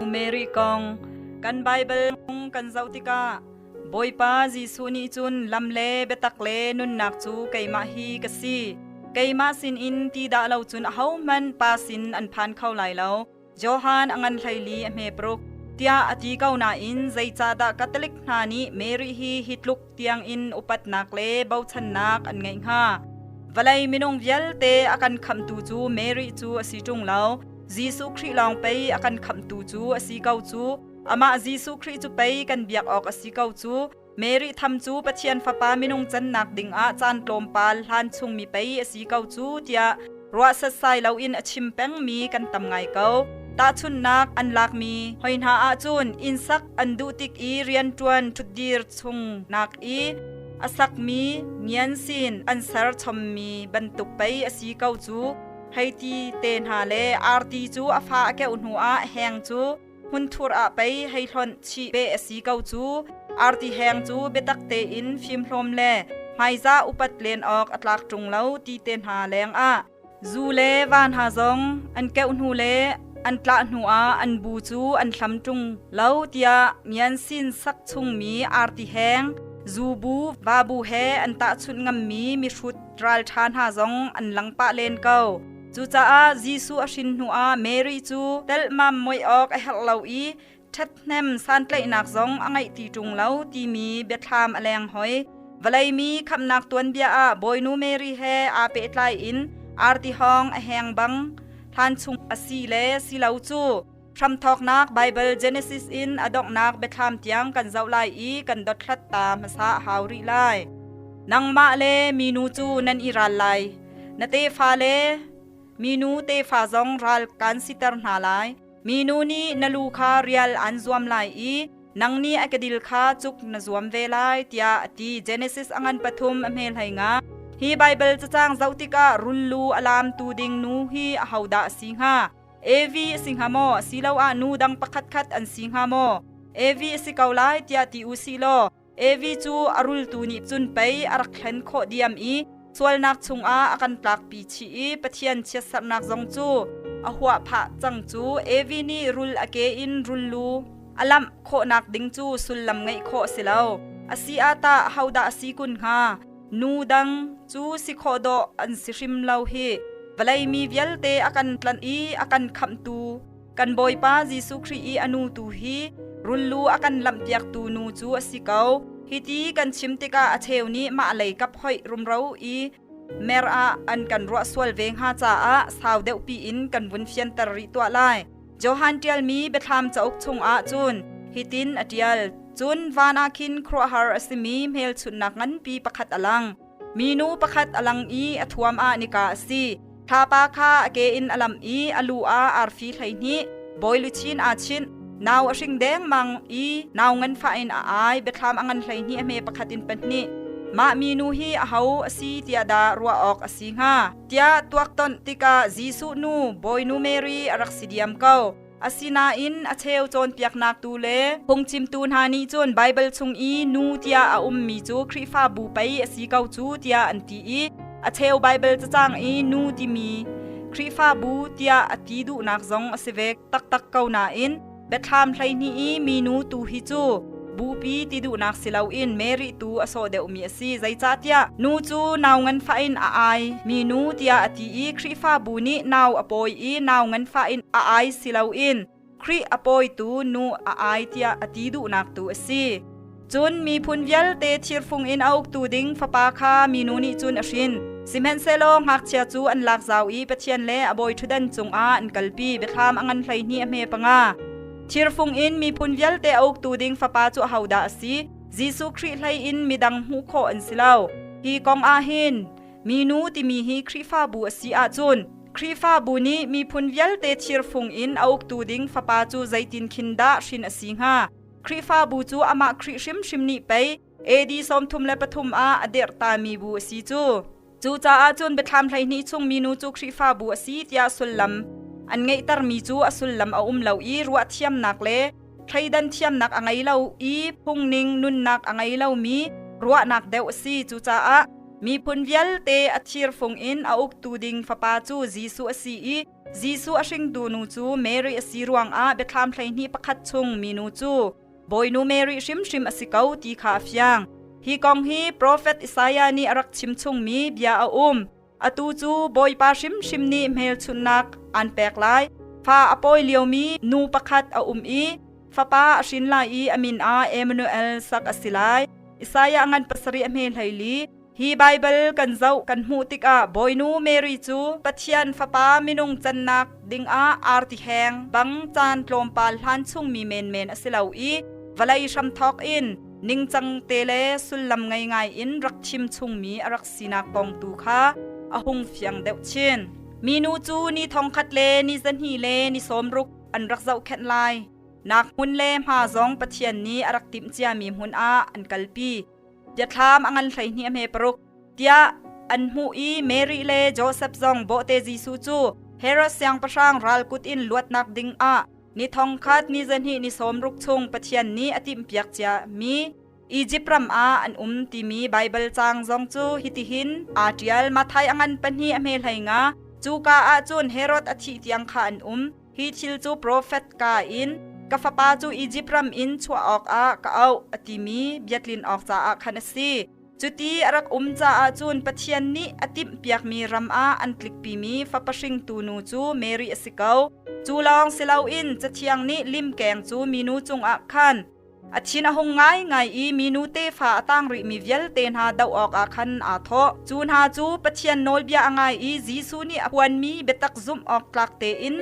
Mary kong kan Bible kan zoh tikah Bawipa Jesuh nih cun lam le biatak le nunnak cu keimah hi ka si. Keimah sinin ti dah lo cun ahohmanh Pa sin an phan kho lai lo. Johan a ngan 14 a hme 6 tiah a ti ko nain zeicahdah Catholic hna nih Mary hi hi tluk tiangin upatnak le bochannak an ngeih hnga? Vawlei minung vialte a kan khamhtu cu Mary cu a si ṭung lo. Jesuh Khrih lawng pei a kan khamhtu cu a si ko cu. Amah Jesuh Khrih cu pei kan biak awk a si ko cu. Mary tham cu Pathian Fapa minung cannak dingah caan tlawmpal hlan chungmi pei a si ko cu tiah ruah setsai loin a chim pengmi kan tam ngai ko. Tahchunhnak an lakmi hoi hna ahcun inn sak an duh tik i rianṭuan ṭhutdir chungnak i a sakmi ngian sin an ser chommi bantuk pei a si ko cu. Hei ti te hna le arti cu a fa a keuh hnu ah heng cu hmunthur ah pei hei hlonh chih beh a si ko cu. Arti heng cu biatak tein fimhlawm le hmaizah upat len awk a tlak ṭung lo ti te hna leng ah zu le va hna zong an keuh hnu le an tlah hnu ah an bu cu an hlam ṭung lo tiah ngian sin sak chungmi arti heng zu bu va bu he an tahchunh ngammi mihrut ralṭha hna zong an lang pah len ko. Cucaah Jesuh a hrin hnuah Mary cu telhmam muai awk a herh lo i ṭhathnem santlaihnak zong a ngeih ti ṭung lo timi biathlam a leng hoi. Vawlei mi khamhnak tuanbia ah Bawinu Mary he aa pehtlai in arti hawng a heng bang hlan chung a si le si lo cu hramthawknak Bible Genesis in a donghnak biathlam tiang kan zoh lai i kan dothlat ta hmasa a hau rih lai. Nangmah le minu cu nan i ral lai. Na tefa le minu tefa zong ral kan siter hna lai. Minu nih na lu kha rial an zuam lai i nang nih a kedil kha cuk na zuam ve lai tiah a ti. Genesis a ngan 3 a hme 15. Hi Bible cacang zoh tikah rullu a lamtu ding nu hi ahodah a si hnga? Evi a si hnga maw asiloah nu dang pakhatkhat an si hnga maw? Evi a si ko lai tiah ti u sih law Evi cu a rultu nih cun pei a rak thlen khawh diam i sualnak chungah a kan tlakpi chih i Pathian chiatserhnak zong cu a huah phah cang cu. Evi nih rul a ke in rullu a lamh khawhnak ding cu sullam ngeih khawh a si lo. A si ah tah ahodah a si kun hnga? Nu dang cu si khawh dawh an si hrim lo hi. Vawlei mi vialte a kan tlanh i a kan khamhtu kan Bawipa Jesuh Khrih i a nu tu hi rullu a kan lamhpiaktu nu cu a si ko. Hiti kan chim tikah a cheu nih mah lei kap hoih rumro i mer ah an kan ruah sual ve hnga caah sau deuh piin kan vun fianter rih tuah lai. Johan ṭialmi Biathlam cauk chungah cun hitin a ṭial: Cun van ah khin khuaruahhar a simi hmelchunhnak nganpi pakhat a lang. Minu pakhat a lang i a thuam ah nika a si. Thlapa kha a ke in a lamh i a lu ah arfi 12 bawi luchin aa chinh. Nau a hring dengmang i nau nganfah in a ai. Biathlam a ngan 12 a hme pakhat in pahnih. Mah minu hi aho a si tiah dah ruah awk a si hnga? Tiah tuaktonh tikah Jesuh nu Bawinu Mary a rak si diam ko. Asinain a cheu cawnpiaknak tu le phungchimtu hna nih cun Baibal chung i nu tiah a ummi cu Khrihfabu pei a si ko cu tiah an ti i a cheu Baibal cacang i nu timi Khrihfabu tiah a ti duhnak zong a si ve taktak ko nain Biathlam 12 i minu tu hi cu bupi ti duhnak si loin Mary tu a sawh deuhmi a si. Zeicahtiah nu cu nau nganfah in a ai minu tiah a ti i Khrihfabu nih nau a pawi i nau nganfah in a ai si loin Khrih a pawitu nu a ai tiah a ti duhnak tu a si. Cun miphun vialte thirfung in a uktu ding fapa kha minu nih cun a hrin. Sihmanhsehlaw ngakchia cu an lak zau i Pathian le a bawi ṭhutdan cungah an kalpi. Biathlam a ngan 12 a hme 5. Thirfung in miphun vialte a uktu ding fapa cu ahodah a si? Jesuh Khrih hlei in midang hmuh khawh an si lo. Hi kong ah hin minu timi hi Khrihfabu a si ahcun Khrihfabu nih miphun vialte thirfung in a uktu ding fapa cu zeitin khin dah hrin a si hnga? Khrihfabu cu amah Khrih hrimhrim nih pei AD 33 ah a dirhtami bu a si cu. Cucaah cun Biathlam 12 chung minu cu Khrihfabu a si tiah sullam an ngeihtermi cu a sullam a um lo i ruahthiamnak le thleidan thiamnak a ngei lo i phungning nunnak a ngei lomi ruahnak deuh a si. Cucaah miphun vialte a thirfung in a uktu ding fapa cu Jesuh a si i. Jesuh a hringtu nu cu Mary a si ruangah biathlam 21 chung minu cu Bawinu Mary hrimhrim a si ko ti kha a fiang. Hi kong hi profet Isaiah nih a rak chim chungmi bia a um. Atu cu Bawipa hrimhrim nih hmelchunhnak an pek lai. Fa a pawi liomi nu pakhat a um i fapa a hrin lai i a min ah Emmanuel sak a si lai. Isaiah ngan 7 a hme 14. Hi Baibal kan zoh kan hmuh tikah Bawinu Mary cu Pathian Fapa minung cannak dingah arti heng bang caan tlawmpal hlan chungmi menmen a si lo i vawlei hramthawk in ningcang te le sullam ngei ngai in rak thim chungmi a rak sinak kong tu kha a hung fiang deuh chin. Minu cu ni 1000 le ni 200 le ni 60 an rak zohkhenh lai. Nak hmun le hma zong Pathian nih a rak timh ciami hmun ah an kalpi. Biathlam a ngan 12 a hme 6 tiah an hmuh i Mary le Joseph zong bawhte Jesuh cu Herod siangpahrang ralkut in luatnak ding ah ni 1000 ni 200 ni 60 chung Pathian nih a timhpiak cia mi Egypt ram ah an um timi Baibal caang zong cu hitihin aa ṭial. Matthai a ngan 2 a hme 15. Cuka ah cun Herod a thih tiang kha an um. Hi thil cu profet ka in ka fapa cu Egypt ram in chuah awkah ka auh a timi biatlin awk caah khan a si. Cuti a rak um caah cun Pathian nih a timhpiakmi ram ah an tlikpimi fapa hringtu nu cu Mary a si ko. Cu lawng si loin Cathiang nih limkeng cu minu cungah khan a thin a hung ngaingai i minu tefa a tang rihmi vialte hna doh awkah khan aa thawh. Cu hna cu Pathian nawlbia a ngai i Jesuh nih a phuanmi biatak zumh awk tlak tein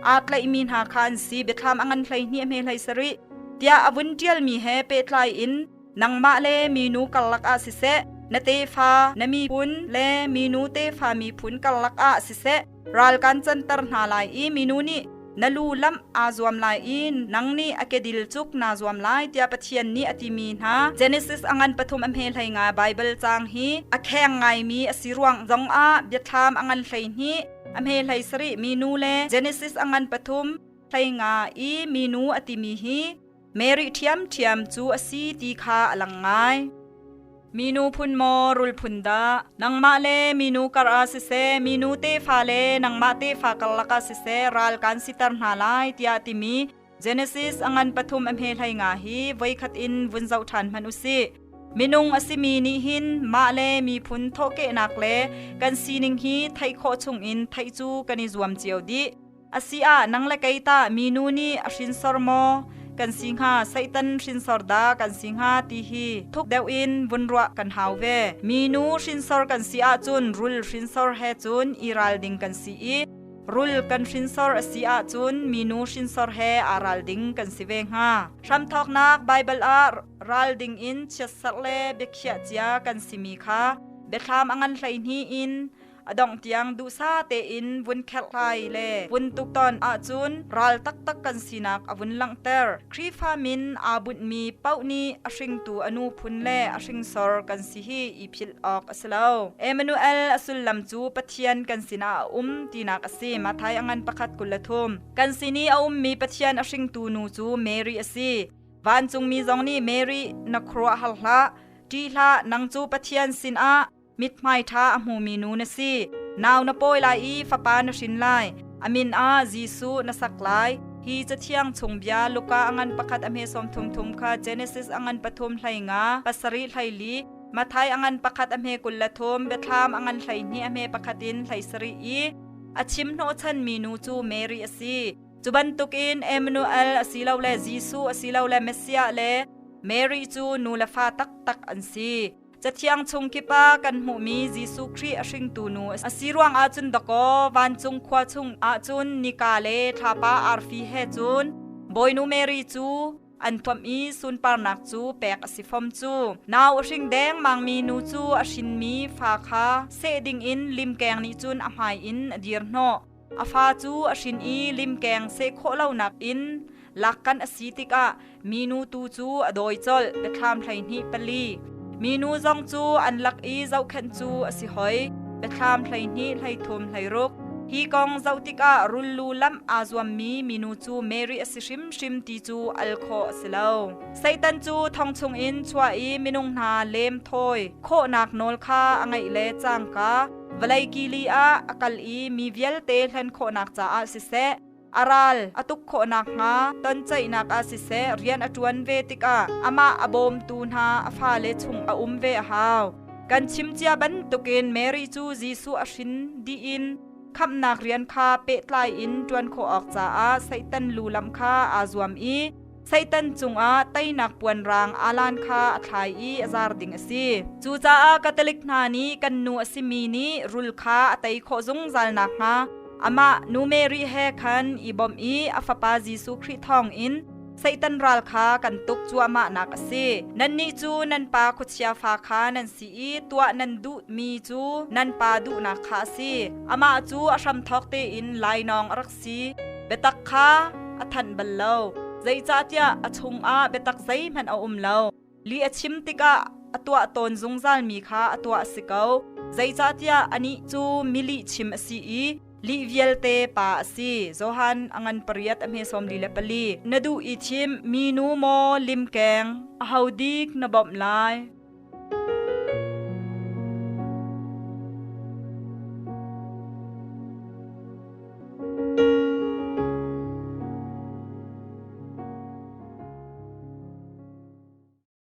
aa tlaihmi hna kha an si. Biathlam a ngan 12 a hme 17 tiah a vun ṭialmi he pehtlai in nangmah le minu karlak ah siseh, na tefa na miphun le minu tefa miphun karlak ah siseh, ral kan canter hna lai i minu nih na lu lamh aa zuam lai i nang nih a kedil cuk naa zuam lai tiah Pathian nih a timi hna. Genesis a ngan 3 a hme 15 Baibal caang hi a kheng ngaimi a si ruang zongah biathlam a ngan 12 a hme 17 minu le Genesis a ngan 3 15 i minu a timi hi Mary ṭhiamṭhiam cu a si ti kha a lang ngai. Minu phun maw rul phun dah? Nangmah le minu kar ah siseh, minu tefa le nangmah tefa karlak ah siseh, ral kan siter hna lai tiah timi Genesis a ngan 3 a hme 15 hi voikhat in vun zoh ṭhan hmanh u sih. Minung a simi nih hin mah le miphun thawhkehnak le kan sining hi theih khawh chungin theih cu kan i zuam cio dih. Asi ah nang le kei tah minu nih a hrinsor maw kan si hnga, Satan hrinsor dah kan si hnga ti hi thuk deuh in vun ruah kan hau ve. Minu hrinsor kan si ahcun rul hrinsor he cun i ral ding kan si i rul kan hrinsor a si ahcun minu hrinsor he aa ral ding kan si ve hnga. Hramthawknak Baibal ah ral ding in chiatserh le biakhiah cia kan simi kha biathlam a ngan 12 in a dongh tiang duhsa tein vun kherhhlai le vun tukton ahcun ral taktak kan sinak a vun langhter. Khrihfa min aa bunhmi paoh nih a hringtu a nu phun le a hringsor kan si hi i philh awk a si lo. Emmanuel a sullam cu Pathian kan sinah a um tinak a si. Matthai a ngan 1:23. Kan sin i a ummi Pathian a hringtu nu cu Mary a si. Vancungmi zong nih Mary na khuaruahhar hlah, ṭih hlah, nang cu Pathian sinah mithmai ṭha a hmumi nu na si. Nau na pawi lai i fapa na hrin lai. A min ah Jesuh na sak lai. Hi cathiang chung bia Luka a ngan 1 a hme 33 kha Genesis a ngan 3 15 7 14 Matthai a ngan 1 a hme 23 Biathlam a ngan 12 a hme 1 in 17 i a chim hnawhchanmi nu cu Mary a si. Cu bantukin Emmanuel asilole Jesuh asilole Messiah le Mary cu nu le fa taktak an si. Cathiang chung kip ah kan hmuhmi Jesuh Khrih a hringtu nu a si ruang ahcun dakaw vancung khua chung ahcun nika le thlapa arfi he cun Bawinu Mary cu an thuamh i sunparnak cu pek a si fom cu. Nau a hring dengmangmi nu cu a hrinmi fa kha seh dingin limkeng nih cun a hmai in a dir hnawh. A fa cu a hrin i limkeng seh khawh lonak in lakkan a si tikah minu tu cu a dawi colh. Biathlam 12 4. Minu zong cu an lak i zohkhenh cu a si hoi. Biathlam 12 13 16. Hi kong zoh tikah rullu lamh aa zuammi minu cu Mary a si hrimhrim ti cu al khawh a si lo. Satan cu thong chungin chuah i minung hna lem thawi khawhnak nawl kha a ngeih le cangka. Vawlei kili ah a kal i mi vialte hlen khawhnak caah siseh, a ral a tuk khawh nakhnga tonceihnak ah siseh rian a ṭuan ve tikah amah a bawmtu hna a fale chung a um ve a hau. Kan chim cia bantukin Mary cu Jesuh a hrin dih in khamhnak rian kha pehtlai in ṭuan khawh awk caah Satan lu lam kha aa zuam i Satan cungah teinak puanrang alan kha a thlai i a zar ding a si. Cucaah Catholic hna nih kan nu a simi nih rul kha a tei khawh zungzal nakhnga amah nu Mary he khan i bawmh i a fapa Jesuh Khrih thawngin Satan ral kha kan tuk cuahmahnak a si. Nannih cu nan pa khuachia fa kha nan si i tuah nan duhmi cu nan pa duhnak kha a si. Amah cu a hramthawk tein lainawng a rak si. Biatak kha a thanh bal lo. Zeicahtiah a chungah biatak zeihmanh a um lo. Lih a chim tikah a tuah tawn zungzalmi kha a tuah a si ko. Zeicahtiah anih cu milih chim a si i lih vialte pa a si. Johan a ngan pariat a hme sawm li le pali. Na duh i thim, minu maw limkeng, aho dik na bawmh lai?